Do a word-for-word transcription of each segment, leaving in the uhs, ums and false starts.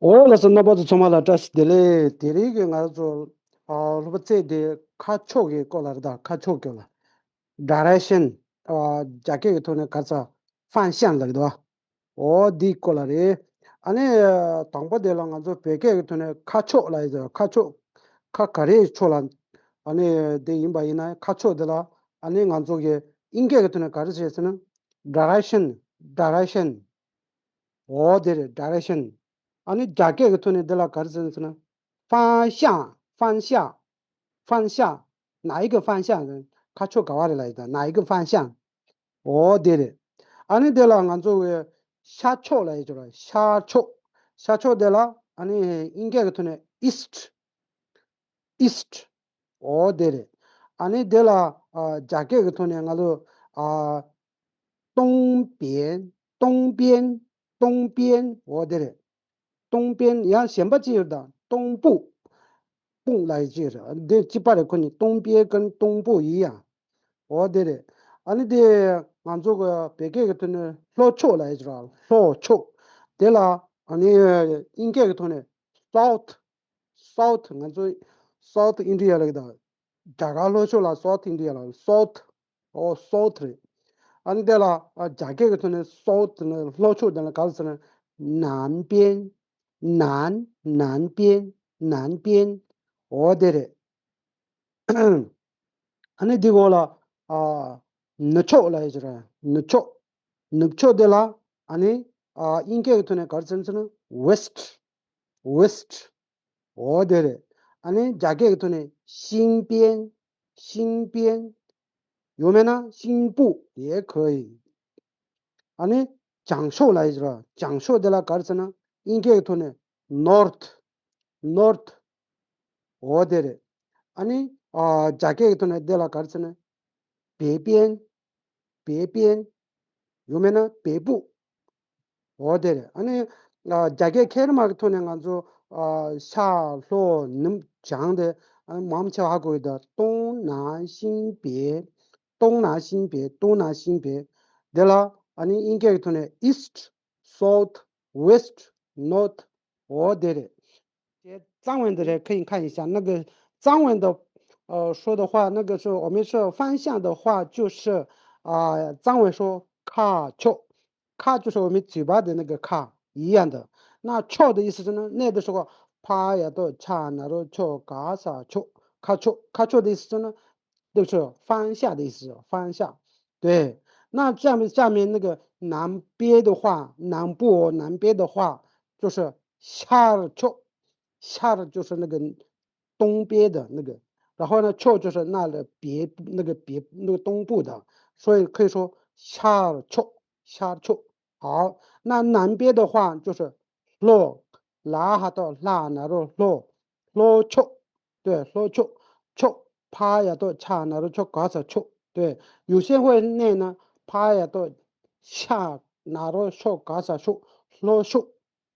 འོ་ལགས་སོ། རྣམ་པ་ཚོ་ཚང་མ་ལ་བཀྲ་ཤིས་བདེ་ལེགས། དེ་རིང་གི་ང་ཚོ་ཨ་སློབ་ཚན་དེ་ཁ་ཕྱོགས་ཀྱི་སྐོར་ལ་རེད་ད། ཁ་ཕྱོགས་སྐོར་ལ། ཌའི་རེག་ཤན། ཨ་རྒྱ་སྐད་ཀྱི་ཐོག་ནས་ག་རེ་ཟེར། ཕན་ཤན་ལབ་ཀྱི་འདུག་བ། འོ་འདིའི་སྐོར་ལ་རེད། ཨ་ནི་དང་པོ་དེ་ལ་ང་ཚོ་བོད་སྐད་ཀྱི་ཐོག་ནས་ཁ་ཕྱོགས་ལབ་ཡོད་ཟེར། ཁ་ཕྱོགས། ཁ་ག་རེའི་ཕྱོགས་ལ། ཨ་ནི་དེ་ཡིན་པ་ཡིན་ན་ཁ་ཕྱོགས་དེ་ལ་ཨ་ནི་ང་ཚོ་གི་དབྱིན་སྐད་ཀྱི་ཐོག་ནས་ག་རེ་ཟེར་ཟེར་ན། ཌའི་རེག་ཤན། ཌའི་རེག་ཤན། འོ་དེ་རེད། ཌའི་རེག་ཤན། ཨ་ནི་རྒྱ་སྐད་ཀྱི་ཐོག་ནས་འདི་ལ་ག་རེ་ཟེར་ཟེར་ན། 方向། 方向། 方向། 哪一个方向？ཁ་ཕྱོགས་ག་བ་རེད་ལབ་ཡོད་ད། 哪一个方向། འོ་དེ་རེད། ཨ་ནི་དེ་ལ་ང་ཚོ་གི་ཤར་ཕྱོགས་ལབ་ཡོད་ཀྱི་རེད། ཤར་ཕྱོགས། ཤར་ཕྱོགས་དེ་ལ་ཨ་ནི་དབྱིན་སྐད་ཀྱི་ཐོག་ནས་ཨིསྚ། ཨིསྚ། འོ་དེ་རེད། ཨ་ནི་དེ་ལ་ཨ་རྒྱ་སྐད་ཀྱི་ཐོག་ནས་ང་ཚོ་ཨ། 东边། 东边། 东边། འོ་དེ་རེད། 东边། ཡང་གཞན་པ་ཅིག་ཡོད་ད། 东部། 部ལབ་ཡག་ཅིག་རེད། འདི་གཅིག་པ་རེད། ཁོ་གཉིས་东边跟东部一样། འོ་དེ་རེད། ཨ་ནི་དེ་ང་ཚོ་གི་བོད་སྐད་ཀྱི་ཐོག་ནས་ལྷོ་ཕྱོགས་ལབ་ཡག་ཅིག་རེད། ལྷོ་ཕྱོགས། དེ་ལ་ཨ་ནི་དབྱིན་སྐད་ཀྱི་ཐོག་ནས་South། South། ང་ཚོ་South India ལབ་ཀྱི་ད། རྒྱ་གར་ལྷོ་ཕྱོགས་ལ་South India ལ། South། འོ་South རེད། ཨ་ནི་དེ་ལ་ཨ་རྒྱ་སྐད་ཀྱི་ཐོག་ནས་South ནི་ལྷོ་ཕྱོགས་དེ་ལ་ག་རེ་ཟེར་ན། 南边། 南། 南边། 南边། འོ་དེ་རེད། ཨ་ནི་འདི་གོང་ལ་ཨ་ནུབ་ཕྱོགས་ལབ་ཡག་ཅིག་རེད། ནུབ་ཕྱོགས། ནུབ་ཕྱོགས་དེ་ལ་ཨ་ནི་ཨ་དབྱིན་སྐད་ཀྱི་ཐོག་ནས་ག་རེ་ཟེར་ན། West། West། འོ་དེ་རེད། ཨ་ནི་རྒྱ་སྐད་ཀྱི་ཐོག་ནས་西边། 西边། ཡང་མིན་ན་西部也可以། ཨ་ནི་བྱང་ཕྱོགས་ལབ་ཡག་ཅིག་རེད། བྱང་ཕྱོགས་དེ་ལ་ག་རེ་ཟེར་ན། དབྱིན་སྐད་ཀྱི་ཐོག་ནས་North། North། འོ་དེ་རེད། ཨ་ནི་ཨ་རྒྱ་སྐད་ཀྱི་ཐོག་ནས་དེ་ལ་ག་རེ་ཟེར་ན། 北边། 北边། ཡང་མིན་ན་北部། འོ་དེ་རེད། ཨ་ནི་ཨ་རྒྱ་སྐད་མཁལ་མ་གི་ཐོག་ནས་ང་ཚོ་ཨ་ཤར་ལྷོ་ནུབ་བྱང་དེ་ཨ་མང་ཆེ་བ་ཧ་གོ་ཡོད་ད། 东南西北། 东南西北། 东南西北། དེ་ལ་ཨ་ནི་དབྱིན་སྐད་ཀྱི་ཐོག་ནས་East། South། West། North། འོ་དེ་རེད། 方位的人可以看一下，那个方位的，呃，说的话，那个是我们是方向的话，就是啊，方位说ཁ་ཕྱོགས། ཁ就是我们嘴巴的那个ཁ一样的。那ཕྱོགས的意思是呢，那个时候ཕར་ཡ་ཏོ་ཕྱག་ན་རོ་ཕྱོགས་ག་ས་ཕྱོགས། ཁ་ཕྱོགས། ཁ་ཕྱོགས的意思是呢，就是方向的意思，方向。对，那下面下面那个南边的话，南部哦，南边的话就是ཤར་ཕྱོགས。ཤར就是那个东边的那个，然后呢，ཕྱོགས就是那个别那个别那个东部的，所以可以说ཤར་ཕྱོགས。ཤར་ཕྱོགས。好，那南边的话就是ལྷོ། ལ་ཧ་ཏོ་ལྷ་ན་རོ་ལྷོ། ལྷོ་ཕྱོགས། 对，ལྷོ་ཕྱོགས། ཕྱོགས། ཕར་ཡ་ཏོ་ཕྱག་ན་རོ་ཕྱོགས་ག་ས་ཕྱོགས། 对，有些会念呢，ཕར་ཡ་ཏོ་ཕྱག་ན་རོ་ཕྱོགས་ག་ས་ཕྱོགས། ལྷོ་ཕྱོགས།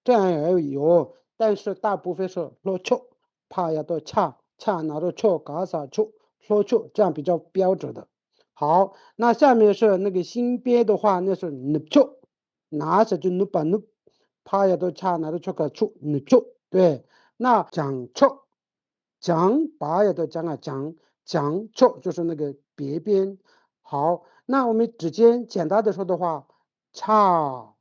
这样也有，但是大部分是ལྷོ་ཕྱོགས། ཕར་ཡ་ཏོ་ཕྱག་ཕྱག་ན་རོ་ཕྱོགས་ག་ས་ཕྱོགས། ལྷོ་ཕྱོགས། 这样比较标准的。好，那下面是那个西边的话，那是ནུབ་ཕྱོགས། ན་ཟེར་དུས་ནུབ་པ་ནུབ། ཕར་ཡ་ཏོ་ཕྱག་ན་རོ་ཕྱོགས་ག་ཕྱོགས། ནུབ་ཕྱོགས། 对，那བྱང་ཕྱོགས། བྱང་བ་ཡ་ཏོ་བྱང་ང་བྱང་། བྱང་ཕྱོགས就是那个北边。好，那我们指尖简单的说的话，ཕྱག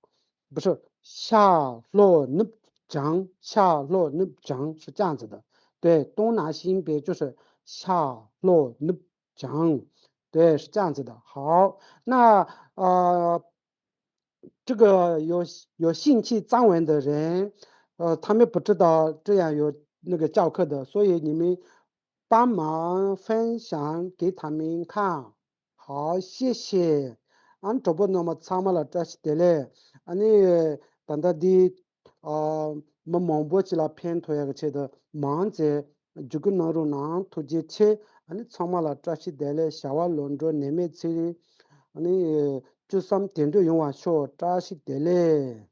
不是ཤར་ལྷོ་ནུབ་བྱང། ཤར་ལྷོ་ནུབ་བྱང是这样子的。对，东南西北就是ཤར་ལྷོ་ནུབ་བྱང。对，是这样子的。好，那呃，这个有有兴趣藏文的人，呃，他们不知道这样有那个教课的，所以你们帮忙分享给他们看。好，谢谢。ཨ་ནི་གྲོགས་པོ་རྣམ་པ་ཚང་མ་ལ་བཀྲ་ཤིས་བདེ་ལེགས། ཨ་ནི་ད་ལྟ་འདི་ཨ་མི་མང་པོ་ཅིག་ལ་ཕན་ཐོགས་ཡག་གི་ཆེད་དུ་མང་ཙམ་བརྒྱུད་སྐུར་གནང་རོགས་གནང་། ཐུགས་རྗེ་ཆེ། ཨ་ནི་ཚང་མ་ལ་བཀྲ་ཤིས་བདེ་ལེགས། བྱ་བ་ལམ་འགྲོ། ནད་མེད་ཚེ་རིང་། ཨ་ནི་བཅུ་གསུམ་དོན་འགྲུབ་ཡོང་བ་ཤོག། བཀྲ་ཤིས་བདེ་ལེགས།